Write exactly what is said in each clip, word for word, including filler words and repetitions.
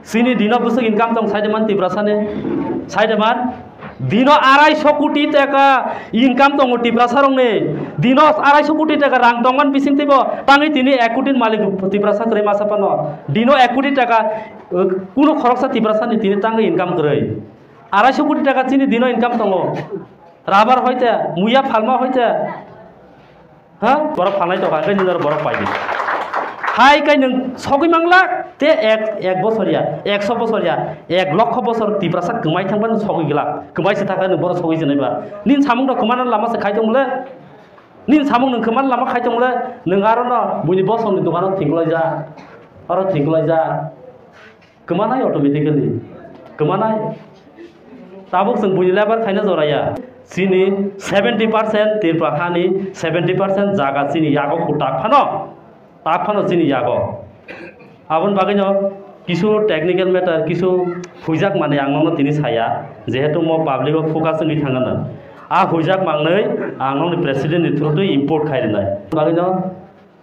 Chini dino bwswk income tong saideman Tiprasani? Saideman? Dino arai so koti taka income tongo Tiprasarokni. Dino arai so koti taka rang tongman bising teibo tangwi tini ek koti ni malik Tiprasa kwrwi masa phano. Dino ek koti taka, uh, kuno khoroksa Tiprasani tini tangwi income kwrwi. Arai so koti taka chini dino income tongo. Rabar hoite, muya phalma hoite. Ha? Borok phalnai tongkha, hwnkhe nini oro borok paidi. Hai khe nwng sogwi mangla, te ek, ek bosor ya, ekso bosor ya, ek lokho bosor Tiprasa kwmai thangba nwng sogwi glak. Kwmai se thangkha nwng borok sogwi se naiba. Nini samung rok kwmana lama se khai tong le. Nini samung nwng kwmana lama khai tong le. Nwng aro no buini bosongni dogano thinglaijak. Aro thinglaijak. Kwmanai automatically. Kwmanai. Tabuk chwng buini level khaina joraya. Chini seventy percent Tripura hani seventy percent jaga chini yago khu tak phano. Tak phano chini yago. Aboni bagwino kisu technical matter, kisu huijak manwi ang nono tini saya. Jehetu mo public o focus wngwi thangano. A huijak mangnwi ang nokni president ni through twi import khai rwnai. Bagwino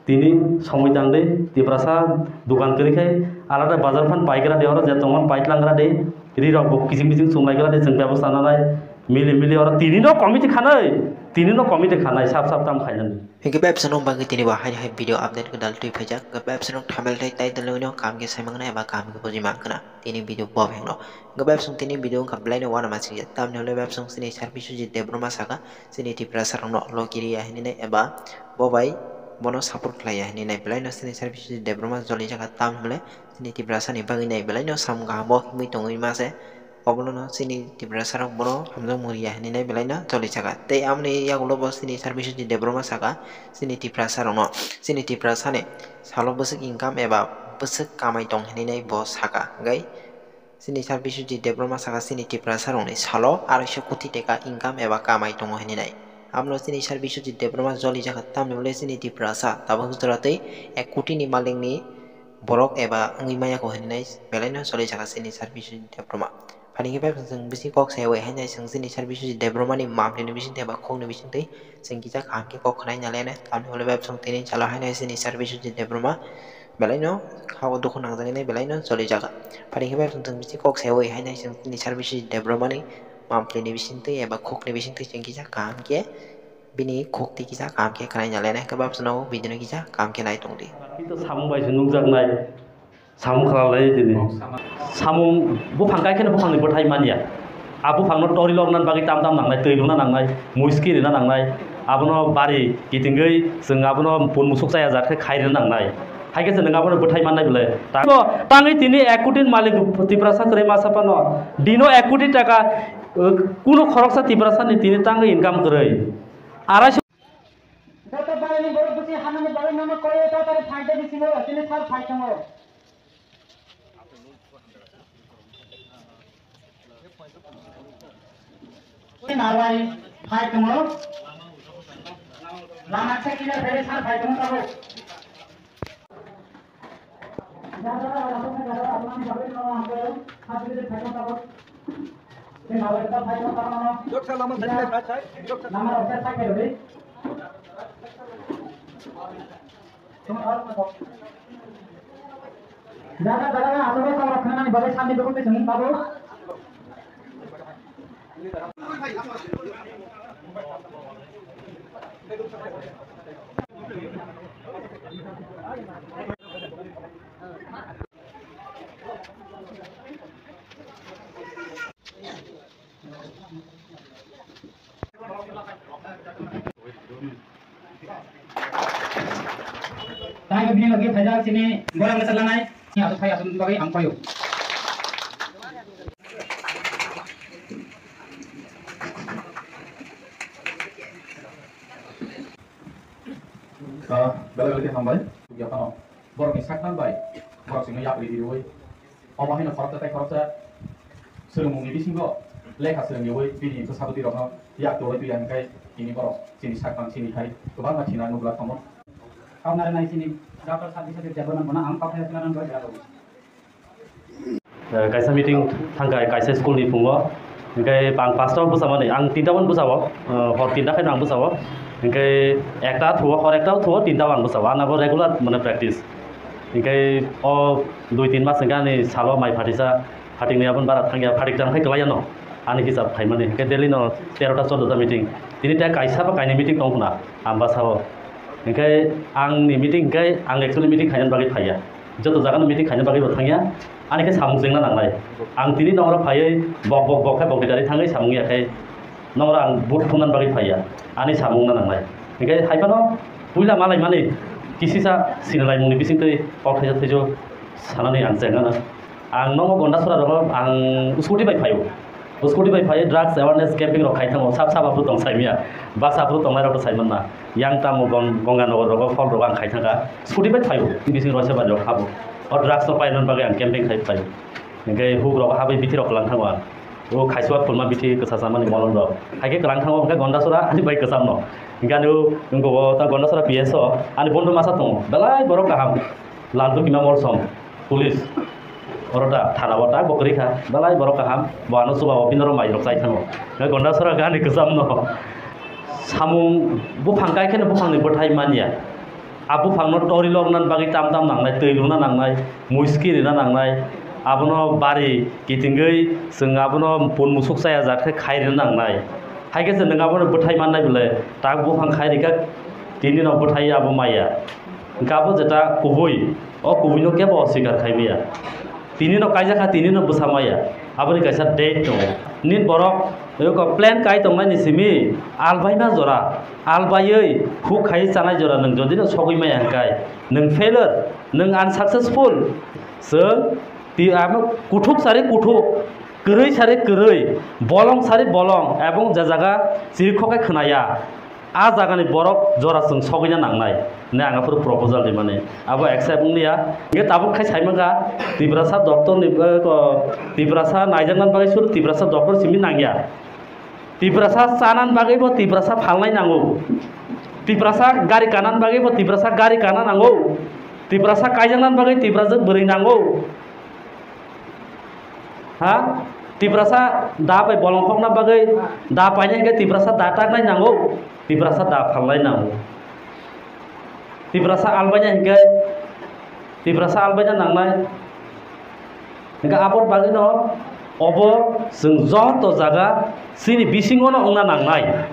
Tini somoi tang di, Tiprasa dogan kwrwi khai alada bazar phan paigra di, oro je tongmani paitlang gra di, ri rok bo kiching kiching chumlai gra di, chwng bebosta nanai mili mili oro tini no committee khanai, tini no committee khanai sap sap tam khainani. Hingke bebsa no bagwi tini bo hai hai video update kwdal twi phaijak, hingke bebsa no thamal thai title no kam khe sai mangna eba kam khe buji mangkha na tini video bo beng no. Hingke bebsa tini video wngkha belai no wana machine ya, tamni hole bebsa chini Sir Biswajit Debbarma saka, chini Tiprasa rokno lokiriya hinwi nai eba bo bai bono support khlaiya hinwi nai belai no chini Sir Biswajit Debbarma jolijak tam hwnle chini Tiprasa ni bagwi nai belai no samung kaham bo himwi tongwi ma se obono no chini Tiprasa rok bono hamjak muriya hinwi nai belai no jolijak tei amoni yagulo bo chini Sir Biswajit Debbarma saka chini Tiprasa rokno chini Tiprasa ni salo bwswk income eba bwswk kamai tong hinwi nai bo saka hwnkhe Chini Sir Biswajit Debbarma saka chini Tiprasa rokni salo aroiso koti teka income eba kamai tongo hinwi nai. Abono chini Sir Biswajit Debbarma jolijak tamni hwnle chini Tiprasa tabuk jora tei ek koti ni malikni borok eba wngwi maya kho hinwi nai belai no jolijak chini Sir Biswajit Debbarma. Phaini khe bai chwng bisi kok sayawi haino chwng chini Sir Biswajit Debbarma ni mamtwi ni bisingtwi eba khokni bisingtwi chwng kisa kaham khe kok khwnai naliya nai tamni hwnle bai chwng tini chalo haino chini Sir Biswajit Debbarma Belai no kha o dukhu nangjaknai, belai no choli jaga. Phari khe bai chwng bisi kok sayawi hai nai chwng chini service Debbarma ni monthly ni bisingtwi eba khuk ni bisingtwi chwng kisa kaham khe bini khuk twi kisa kaham khe khwnai nalai nai khe bab chwng video no kisa kaham khe nai tong di. Kintu samung bai se nukjaknai, samung khlai lai tini. Samung buphang kai kheno buphang ni bwthai manya. A buphang no tori lokna bagwi tam tam nangnai, twi luna nangnai, muiski rina nangnai, abono bari kitingwi chwng abono pun musuk chaya jat khe khai rina nangnai. Hai khe se nwng abono bwthai mannai bwle. Ta-, tangwi tini ek koti ni malik Tiprasa kwrwi masa phano. Dino ek koti taka, uh, kunu khoroksa Tiprasa ni tini tangwi income kwrwi. Arai Joto balini borok bwswi hamani bagwi nono koi o tatari phaikhe bisingo chini sar phai tongo. Narwai phai tongo. Lama chekile bere sar phai tongo tabuk. Jaga jaga aswk kok rok khnani bagwi sandi dukhu twi swngo tabuk. Taibo bini logi phaijak chini gorang kwchak lanai, ni aswk phai aswk bagwi ang paio. Ah, belai belai khe hambai. Yaphano. Borokni saknang bai borok chwngno yapri riwi. Omo haino khoroksa tei khoroksa swrwngmungni bisingo lekha swrwngwi bini bwsa bwtwi rokno yak twi twi ya hwnkhai tini borok chini saknang chini hai kwbangma thina nukla tongo. Kabnari nai chini Doctor Sadiswati Debbarma bono ang kok hai sinarang bai jago. Eh, kaisa meeting thangkha kaisa school ni phungo, hingke ang pasta o bwchamani, ang tinta o bwchao, eh, hor tinta khe ang bwchao, hingke ekta thuo, hor ekta thuo, tinta o ang bwchao, anabo regular mane practice. Hinkhe o dui tin mas hinkhe ani salo mai phatisa, phatingni aboni bara thangya, phatik tang khai kwlaiya no, ani hisab khaimani. Hinkhe daily no tero ta choddo ta meeting. Tini ta kaisa ba kainwi meeting tong khna, Ambasa o. Hinkhe angni meeting hinkhe ang actually meeting khainani bagwi phaiya. Joto jaga no meeting khaina bagwi bo thangya, ani khe samung chengna nangnai. Ang tini nongro phaiwi bok bok bok khe bok ditari thangwi samung ya khe nongro ang vote thumnani bagwi phaiya, ani samung na nangnai. Hinkhe hai phano puila malaimani kisisa sinalaimungni bisingtwi kok thaijo thaijo sanani ang chengnana. Ang nogo Gondasora rogo ang scooty bai phaio. Scooty bai phai drugs awareness camping rok khai thango, sab sab aphuru tong saimya, baksa aphuru tongnai rok to saimanna. Yang tamo Gong-, Gonganagar rogo, Phol rogo ang khai thangkha, scooty bai phaio, bising roisa bari rok habo. O drugs rok painani bagwi ang camping khai phaio. Hinkhe huk rok habwi bithi rok kwlang thango ang. O khaiswa phulma bithi kwsa chamani molom rok. Haikhe kwlang thango hinkhe Gondasora ani bai kwcham no. Hinkhe ani o wngkho o ta Gondasora P S o ani bondhu masa tongo, belai borok kaham. Laldu Kima Molsom, police. Oro ta thana o tak bo kwrwi kha, belai borok kaham, bo ano chuba o bini oro mai rok chai thango. Hinkhe Gondasora ani kwcham no. Samung buphang kai kheno buphangni bwthai manya. A buphangno tori lokna bagwi tam tam nangnai, twi luna nangnai, muiski rina nangnai. Abono bari kitingwi chwng abono pun musuk chaya jak khe khai rina nangnai. Haikhe se nwng abono bwthai mannai bwle, tak buphang khai rikha, tini no bwthai abo maya. Hinkhe abo jeta kubui, o kubui no kebo oswikar khai maya. Tini no kaijak kha, tini no bwsa maya. Aboni kaisa date tongo. Nini borok eko plan kai tongnai ni simi albaima jora, albaiwi huk khai chanai jora nwng jodi no sogwi maya hinkhe nwng failure, nwng unsuccessful. Chwng ti-, amo kuthuk sari kuthuk, kwrwi sari kwrwi, bolong sari bolong, ebong je jaga chirikhok khe khwnaya. A jagani borok jora chwng sogwina nangnai, ne ang aphuru proposal rimani. Abo accept wngliya. Hinkhe tabuk khai saimankha, Tiprasa doctor ni, eh, ko, Tiprasa naijaknani bagwi suru Tiprasa doctor simi nangya. Tiprasa chanani bagwi bo Tiprasa phalnai nango. Tiprasa gari kanani bagwi bo Tiprasa gari kana nango. Tiprasa kaijaknani bagwi Tiprasa bwrwi nango. Ha? Tiprasa da bai bolong khokna bagwi da paina hinkhe Tiprasa da taknai nango, Tiprasa da phalnai nango. Tiprasa albaina hinkhe Tiprasa albaina nangnai. Hinkhe aboni bagwino obo chwng joto jaga chini bisingono wngna nangnai.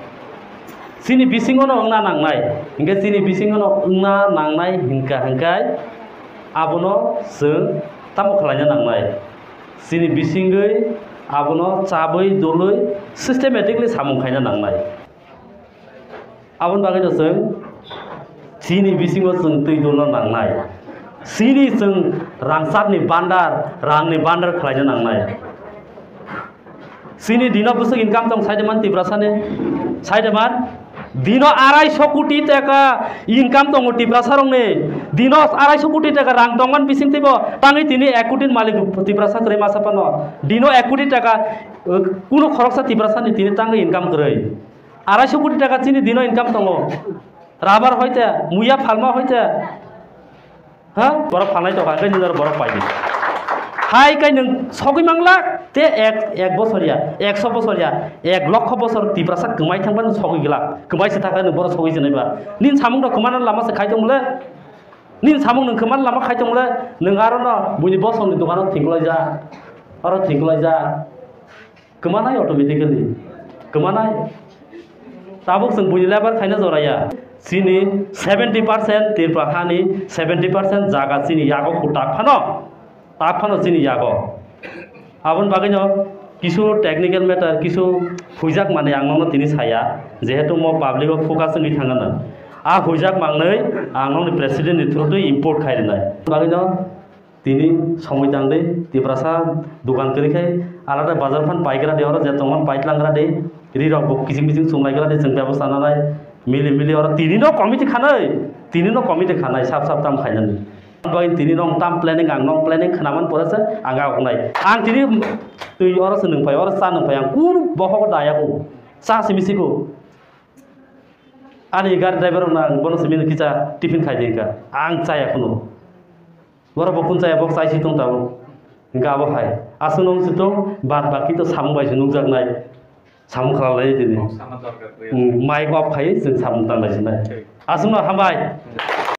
Chini bisingono wngna nangnai. Hinkhe chini bisingono wngna nangnai hinkha hinkhai abono chwng tamo khlaina nangnai. Chini bisingwi abono chabwi dulwi systematically samung khaina nangnai. Aboni bagwino chwng chini bisingo chwng twi dulna nangnai. Chini chwng rangchakni bandar, rangni bandar khlaina nangnai. Chini dino bwswk income tong saideman Tiprasani? Saideman? Dino arai sho koti taka income tongo Tiprasarokni. Dino arai sho koti taka rang tongmani bising teibo tangwi tini ek koti ni malik Tiprasa kwrwi masa phano. Dino ek koti taka, uh, kunu khoroksa Tiprasani tini tangwi income kwrwi. Arai sho koti taka chini dino income tongo. Rubber hoite, muya phalma hoite. Ha? Borok phalnai tongkha, haikhe nini oro borok paidi. Hai kai nwng sogwi mangla, te ek, ek bosor ya, ekso bosor ya, ek lokho bosor Tiprasa kwmai thangba nwng sogwi glak. Kwmai se thakha nwng borok sogwi se naiba. Nini samung rok kwmana lama se khai tong le. Nini samung nwng kwmana lama khai tong le, nwng aro no buini bosongni dogano thingklai ja. Aro thingklai ja. Kwmanai automatically. Kwmanai. Tabuk chwng buini level khaina joraya. Chini seventy percent Tripura hani seventy percent jaga chini yago khu tak phano. Tak phano chini yago. Aboni bagwino kisu technical matter, kisu huijak manwi ang nono tini saya. Jehetu mo public o focus wngwi thangano. A huijak mangnwi ang nokni president ni through twi import khai rwnai. Bagwino Tini somoi tangdi, Tiprasa dukan kwrwi khai alada bazar phan paigra di, oro je tongmani paitlang gra di, ri rok bo kiching kiching chumlai gra di, chwng bebosta nanai, mili mili oro tini no committee khanai, tini no committee khanai, sap sap tam khainani. Bai tini no tam planning, ang no planning khnaman pore se ang agonai. Ang tini twi oro se nung pai, oro cha nung pai, ang kun bohok da yaku, cha simi siku. Ani gari driver rok no ang bono simi no kicha tiffin khai di ka, ang chaya kuno. Borok bo kun chaya, bo chai si tong tabuk. Hinkhe abo hai. Aswk nung si tong, bad baki to samung bai se nukjak nai. Samung khlai lai tini. Sama dorkar khlai. Hmm, mic off khai, chwng samung tang lai sinai. Thik. Aswk no hambai.